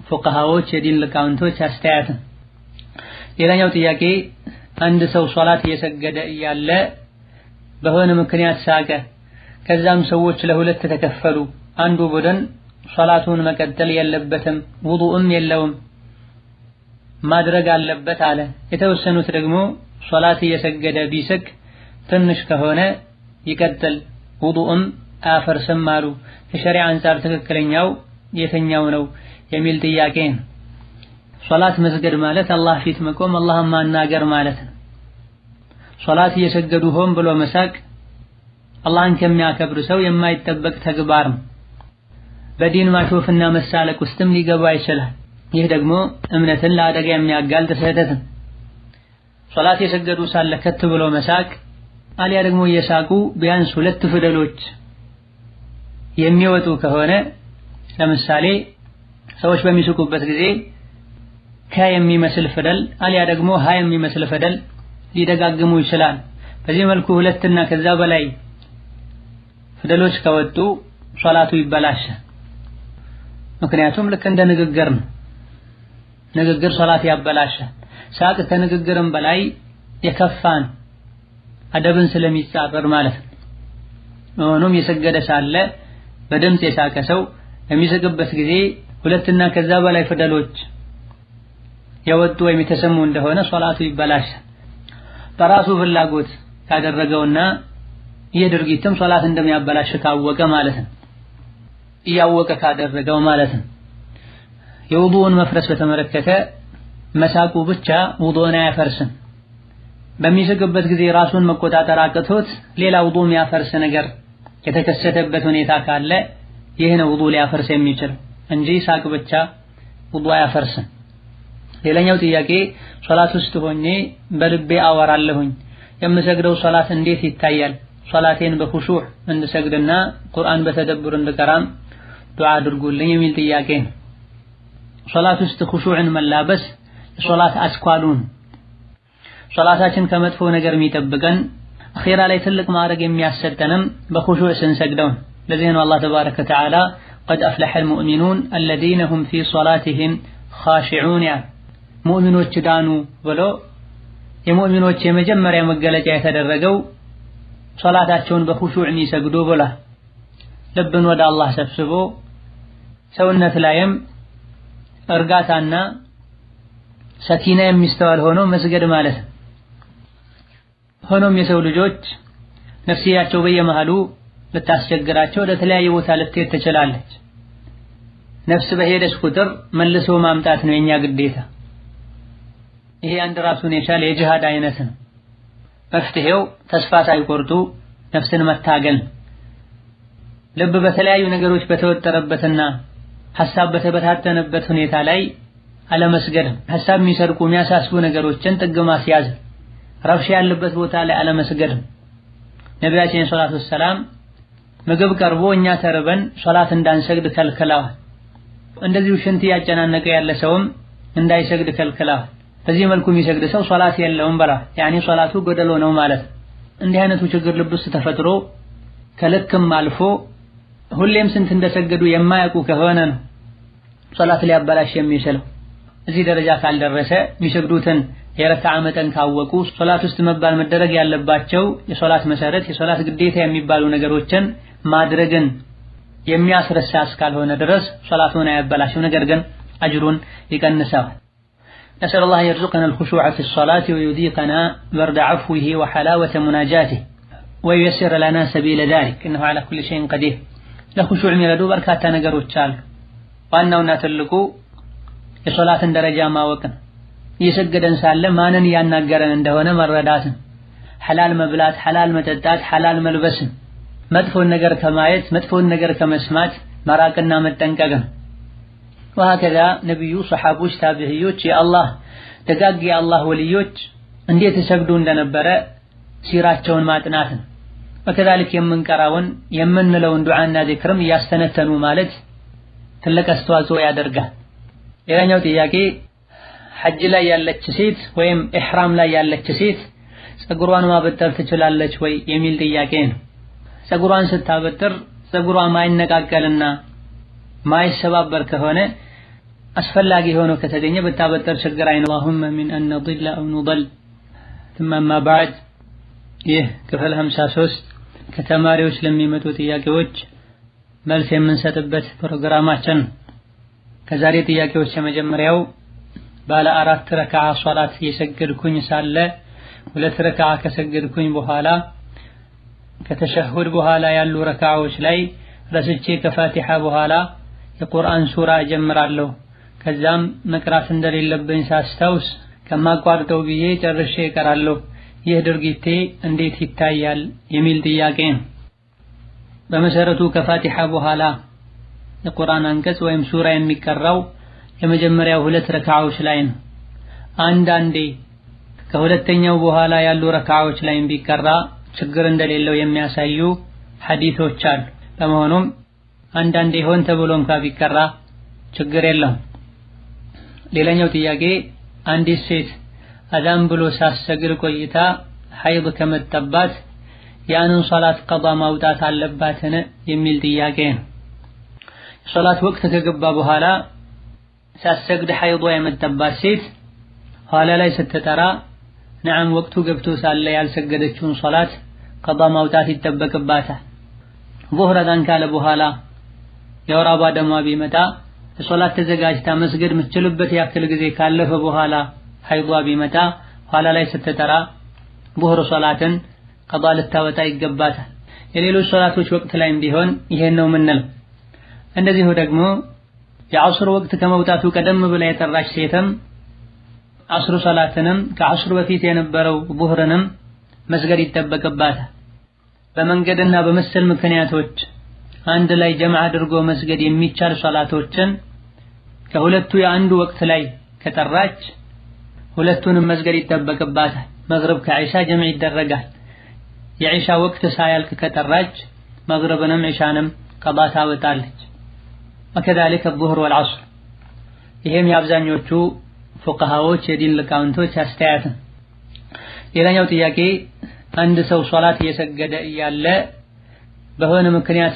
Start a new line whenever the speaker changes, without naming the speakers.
ፉቃሃዎች የዲን ሊቃውንቶች አስተያየት። ሌላኛው ጥያቄ አንድ ሰው ሶላት እየሰገደ እያለ በሆነ ምክንያት ሳቀ። ከዛም ሰዎች ለሁለት ተከፈሉ። አንዱ ቡድን ሶላቱን መቀጠል የለበትም ውዱእም የለውም ማድረግ አለበት አለ። የተወሰኑት ደግሞ ሶላት እየሰገደ ቢስቅ ትንሽ ከሆነ ይቀጥል ውዱእም አያፈርስም አሉ። ከሸሪዓ አንፃር ትክክለኛው የትኛው ነው የሚል ጥያቄ ነው። ሶላት መስገድ ማለት አላህ ፊት መቆም አላህን ማናገር ማለት ነው። ሶላት እየሰገዱ ሆን ብሎ መሳቅ አላህን ከሚያከብር ሰው የማይጠበቅ ተግባር ነው። በዲን ማሾፍና መሳለቅ ውስጥም ሊገባ ይችላል። ይህ ደግሞ እምነትን ለአደጋ የሚያጋልጥ ስህተት ነው። ሶላት የሰገዱ ሳለ ከት ብሎ መሳቅ አሊያ ደግሞ እየሳቁ ቢያንስ ሁለት ፊደሎች የሚወጡ ከሆነ ለምሳሌ ሰዎች በሚስቁበት ጊዜ ከ የሚመስል ፊደል አሊያ ደግሞ ሀ የሚመስል ፊደል ሊደጋግሙ ይችላል። በዚህ መልኩ ሁለትና ከዛ በላይ ፊደሎች ከወጡ ሶላቱ ይበላሻል። ምክንያቱም ልክ እንደ ንግግር ነው። ንግግር ሶላት ያበላሻል። ሳቅ ከንግግርም በላይ የከፋን አደብን ስለሚጻረር ማለት ነው። መሆኑም የሰገደ ሳለ በድምጽ የሳቀ ሰው በሚስቅበት ጊዜ ሁለትና ከዛ በላይ ፊደሎች የወጡ ወይም የተሰሙ እንደሆነ ሶላቱ ይበላሻል። በራሱ ፍላጎት ካደረገውና ይህ ድርጊትም ሶላት እንደሚያበላሽ ካወቀ ማለት ነው። እያወቀ ካደረገው ማለት ነው። የውዱእን መፍረስ በተመለከተ መሳቁ ብቻ ውዱእን አያፈርስም። በሚስቅበት ጊዜ ራሱን መቆጣጠር አቅቶት ሌላ ውዱእ የሚያፈርስ ነገር የተከሰተበት ሁኔታ ካለ ይህ ነው ውዱእ ሊያፈርስ የሚችል እንጂ ሳቅ ብቻ ውዱእ አያፈርስም። ሌላኛው ጥያቄ ሶላት ውስጥ ሆኜ በልቤ አወራለሁኝ የምሰግደው ሶላት እንዴት ይታያል? ሶላቴን በኹሹዕ እንድሰግድና ቁርአን በተደብር እንድቀራም ዱዓ አድርጉልኝ የሚል ጥያቄ ነው። ሶላት ውስጥ ኹሹዕን መላበስ የሶላት አስኳሉን ሶላታችን ከመጥፎ ነገር የሚጠብቀን አኺራ ላይ ትልቅ ማዕረግ የሚያሰጠንም በኹሹዕ ስንሰግደው። ለዚህ ነው አላህ ተባረከ ወተዓላ ቀድ አፍለሐል ሙእሚኑን አለዚነ ሁም ፊ ሶላቲሂም ኻሺዑን ያ ሙእሚኖች ዳኑ ብሎ የሙእሚኖች የመጀመሪያ መገለጫ የተደረገው ሶላታቸውን በኹሹዕ የሚሰግዱ ብሏል። ልብን ወደ አላህ ሰብስቦ ሰውነት ላይም እርጋታና ሰኪና የሚስተዋል ሆኖ መስገድ ማለት ነው። ሆኖም የሰው ልጆች ነፍስያቸው በየመሃሉ ልታስቸግራቸው ወደ ተለያየ ቦታ ልትሄድ ትችላለች። ነፍስ በሄደች ቁጥር መልሶ ማምጣት ነው የኛ ግዴታ። ይሄ አንድ ራሱን የቻለ የጂሃድ አይነት ነው። መፍትሄው ተስፋ ሳይቆርጡ ነፍስን መታገል። ልብ በተለያዩ ነገሮች በተወጠረበትና ሐሳብ በተበታተነበት ሁኔታ ላይ አለመስገድ፣ ሐሳብ የሚሰርቁ የሚያሳስቡ ነገሮችን ጥግ ማስያዝ፣ ረብሻ ያለበት ቦታ ላይ አለመስገድ። ነቢያችን ሰለላሁ ዐለይሂ ወሰለም ምግብ ቀርቦ እኛ ተርበን ሶላት እንዳንሰግድ ከልክለዋል። እንደዚሁ ሽንት ያጨናነቀ ያለ ሰውም እንዳይሰግድ ከልክለዋል። በዚህ መልኩ የሚሰግድ ሰው ሶላት የለውም ብለዋል። ያኒ ሶላቱ ጎደሎ ነው ማለት። እንዲህ አይነቱ ችግር ልብ ውስጥ ተፈጥሮ ከልክም አልፎ ሁሌም ስንት እንደሰገዱ የማያውቁ ከሆነ ነው ሶላት ሊያበላሽ የሚችለው። እዚህ ደረጃ ካልደረሰ የሚሰግዱትን የረካዓ መጠን ካወቁ ሶላት ውስጥ መባል መደረግ ያለባቸው የሶላት መሰረት የሶላት ግዴታ የሚባሉ ነገሮችን ማድረግን የሚያስረሳ እስካልሆነ ድረስ ሶላቱን አያበላሽም፣ ነገር ግን አጅሩን ይቀንሰዋል። نسأل الله أن يرزقنا الخشوع في الصلاة ويذيقنا برد عفوه وحلاوة مناجاته وييسر لنا سبيل ذلك إنه على كل شيء قدير። ለኹሹዕ የሚረዱ በርካታ ነገሮች አሉ። ዋናውና ትልቁ የሶላትን ደረጃ ማወቅ ነው። እየሰገደን ሳለ ማንን እያናገረን እንደሆነ መረዳትን፣ ሐላል መብላት፣ ሐላል መጠጣት፣ ሐላል መልበስን፣ መጥፎን ነገር ከማየት መጥፎን ነገር ከመስማት መራቅና መጠንቀቅ ነው። ወሀከዛ ነቢዩ፣ ሰሓቦች፣ ታቢዕዮች የአላህ ደጋግ የአላህ ወልዮች እንዴት ይሰግዱ እንደነበረ ሲራቸውን ማጥናት ነው። ወከዛሊክ የምንቀራውን የምንለውን ዱዓና ዚክርም እያስተነተኑ ማለት ትልቅ አስተዋጽኦ ያደርጋል። ሌላኛው ጥያቄ ሐጅ ላይ ያለች ሴት ወይም ኢሕራም ላይ ያለች ሴት ፀጉሯን ማበጠር ትችላለች ወይ የሚል ጥያቄ ነው። ፀጉሯን ስታበጥር ፀጉሯ ማይነቃቀልና ማይሰባበር ከሆነ አስፈላጊ ሆኖ ከተገኘ ብታበጠር ችግር አይኖርም። اللهم من أن نضل أو نضل ثم ما بعد። ይህ ክፍል 53 ከተማሪዎች ለሚመጡ ጥያቄዎች መልስ የምንሰጥበት ፕሮግራማችን። ከዛሬ ጥያቄዎች የመጀመሪያው ባለ 4 ረካዓ ሶላት የሰገድኩኝ ሳለ 2 ረካዓ ከሰገድኩኝ በኋላ ከተሸሁድ በኋላ ያሉ ረካዓዎች ላይ ረስቼ ከፋቲሃ በኋላ የቁርአን ሱራ እጀምራለሁ። ከዛም መቅራት እንደሌለብኝ ሳስታውስ ከማቋርጠው ብዬ ጨርሼ እቀራለሁ። ይህ ድርጊቴ እንዴት ይታያል የሚል ጥያቄ ነው። በመሰረቱ ከፋቲሃ በኋላ የቁርአን አንቀጽ ወይም ሱራ የሚቀራው የመጀመሪያው 2 ረካዓዎች ላይ ነው። አንዳንዴ ከሁለተኛው በኋላ ያሉ ረካዓዎች ላይ ቢቀራ ችግር እንደሌለው የሚያሳዩ ሐዲሶች አሉ። በመሆኑም አንዳንዴ ሆን ተብሎ እንኳን ቢቀራ ችግር የለውም። ሌላኛው ጥያቄ አንዲት ሴት አዛን ብሎ ሳትሰግድ ቆይታ ሐይድ ከመጣባት ያንን ሶላት ቀዳ ማውጣት አለባትን የሚል ጥያቄ ነው። ሶላት ወቅት ከገባ በኋላ ሳትሰግድ ሐይዷ የመጣባት ሴት ኋላ ላይ ስትጠራ ነዓም ወቅቱ ገብቶ ሳለ ያልሰገደችውን ሶላት ቀዳ ማውጣት ይጠበቅባታል። ዙህር አዛን ካለ በኋላ የወር አበባ ደሟ ቢመጣ ሶላት ተዘጋጅታ መስገድ የምትችልበት ያክል ጊዜ ካለፈ በኋላ ሐይዷ ቢመጣ ኋላ ላይ ስትጠራ ዙህር ሶላትን ቀዳ ልታወጣ ይገባታል። የሌሎች ሶላቶች ወቅት ላይም ቢሆን ይሄን ነው የምንለው። እንደዚሁ ደግሞ የዐስር ወቅት ከመውጣቱ ቀደም ብላ የጠራች ሴትም ዐስር ሶላትንም ከዐስር በፊት የነበረው ዙህርንም መስገድ ይጠበቅባታል። በመንገድና በመሰል ምክንያቶች አንድ ላይ ጀምዓ አድርጎ መስገድ የሚቻል ሶላቶችን ከሁለቱ የአንዱ ወቅት ላይ ከጠራች ሁለቱንም መስገድ ይጠበቅባታል። መግሪብ ከዒሻ ጀምዕ ይደረጋል። የዒሻ ወቅት ሳያልቅ ከጠራች መግሪብንም ዒሻንም ቀዳ ታወጣለች። ወከዛሊከ ዙህር ወልዐስር። ይሄም የአብዛኞቹ ፉቀሃዎች የዲን ሊቃውንቶች አስተያየት ነው። ሌላኛው ጥያቄ አንድ ሰው ሶላት እየሰገደ እያለ በሆነ ምክንያት